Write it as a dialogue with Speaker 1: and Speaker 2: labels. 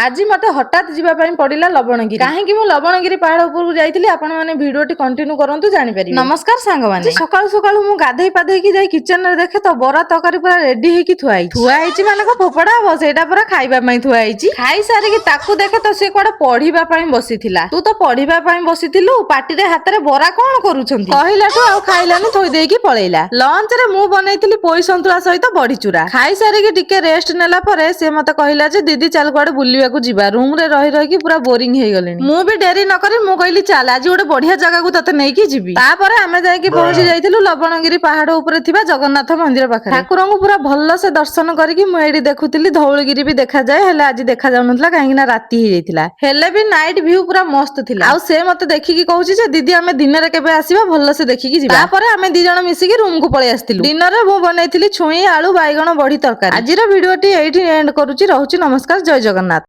Speaker 1: ଆଜି ମତେ ହଠାତ୍ ଯିବା ପାଇଁ ପଡିଲା ଲବଣଗିରି। କାହିଁକି ମୁଁ ଲବଣଗିରି ପାହାଡ ଉପରକୁ ଯାଇଥିଲି, ଆପଣ ମାନେ ଭିଡିଓଟି କଣ୍ଟିନ୍ୟୁ କରନ୍ତୁ, ଜାଣିପାରିବେ। ନମସ୍କାର ସାଙ୍ଗମାନେ। ଆଜି ସକାଳୁ ସକାଳୁ ମୁଁ ଗାଧେଇ ପାଧେଇକି ଯାଇ କିଚେନ ରେ ଦେଖେ ତ ବରା ତରକାରୀ ପୁରା ରେଡି ହେଇକି ଥୁଆ ହେଇଛି। ଥୁଆ ହେଇଛି ମାନେ କଣ ଫୋପଡା ହବ? ସେଇଟା ପୁରା ଖାଇବା ପାଇଁ ଥୁଆ ହେଇଛି। ଖାଇ ସାରିକି ତାକୁ ଦେଖେ ତ ସେ କୁଆଡେ ପଢିବା ପାଇଁ ବସିଥିଲା। ତୁ ତ ପଢିବା ପାଇଁ ବସିଥିଲୁ, ପାଟିରେ ହାତରେ ବରା କଣ କରୁଛନ୍ତି କହିଲାଠୁ ଆଉ ଖାଇଲାନି, ଥୋଇ ଦେଇକି ପଳେଇଲା। ଲଞ୍ଚ ରେ ମୁଁ ବନେଇଥିଲି ପୋଇ ସନ୍ତୁଳା ସହିତ ବଢି ଚୁରା। ଖାଇ ସାରିକି ଟିକେ ରେଷ୍ଟ ନେଲା ପରେ ସେ ମତେ କହିଲା ଯେ ଦିଦି, ଚାଲ କୁଆଡେ ବୁଲିବାକୁ ଯିବା, ରୁମ ରେ ରହି ରହିକି ପୁରା ବୋରିଂ ହେଇଗଲିଣି। ମୁଁ ବି ଡେରି ନ କରି ମୁଁ କହିଲି, ଚାଲ, ଆଜି ଗୋଟେ ବଢିଆ ଜାଗାକୁ ତତେ ନେଇକି ଯିବି। ତାପରେ ଆମେ ଯାଇକି ପହଞ୍ଚି ଯାଇଥିଲୁ ଲବଣଗିରି ପାହାଡ ଉପରେ ଥିବା ଜଗନ୍ନାଥ ମନ୍ଦିର ପାଖରେ। ଠାକୁରଙ୍କୁ ପୁରା ଭଲସେ ଦର୍ଶନ କରିକି ମୁଁ ଏଇଠି ଦେଖୁଥିଲି, ଧଉଳିଗିରି ବି ଦେଖାଯାଏ। ହେଲେ ଆଜି ଦେଖା ଯାଉନଥିଲା, କାହିଁକି ନା ରାତି ହେଇଯାଇଥିଲା। ହେଲେ ବି ନାଇଟ୍ ଭ୍ୟୁ ପୁରା ମସ୍ତ ଥିଲା। ଆଉ ସେ ମତେ ଦେଖିକି କହୁଛି ଯେ ଦିଦି, ଆମେ ଦିନରେ କେବେ ଆସିବା, ଭଲସେ ଦେଖିକି ଯିବା। ତାପରେ ଆମେ ଦି ଜଣ ମିଶିକି ରୁମ କୁ ପଳେଇ ଆସିଥିଲୁ। ଦିନରେ ମୁଁ ବନେଇଥିଲି ଛୁଇଁ, ଆଳୁ, ବାଇଗଣ, ବଢି ତରକାରୀ। ଆଜିର ଭିଡିଓଟି ଏଇଠି ଏଣ୍ଡ କରୁଛି। ରହୁଛି, ନମସ୍କାର, ଜୟ ଜଗନ୍ନାଥ।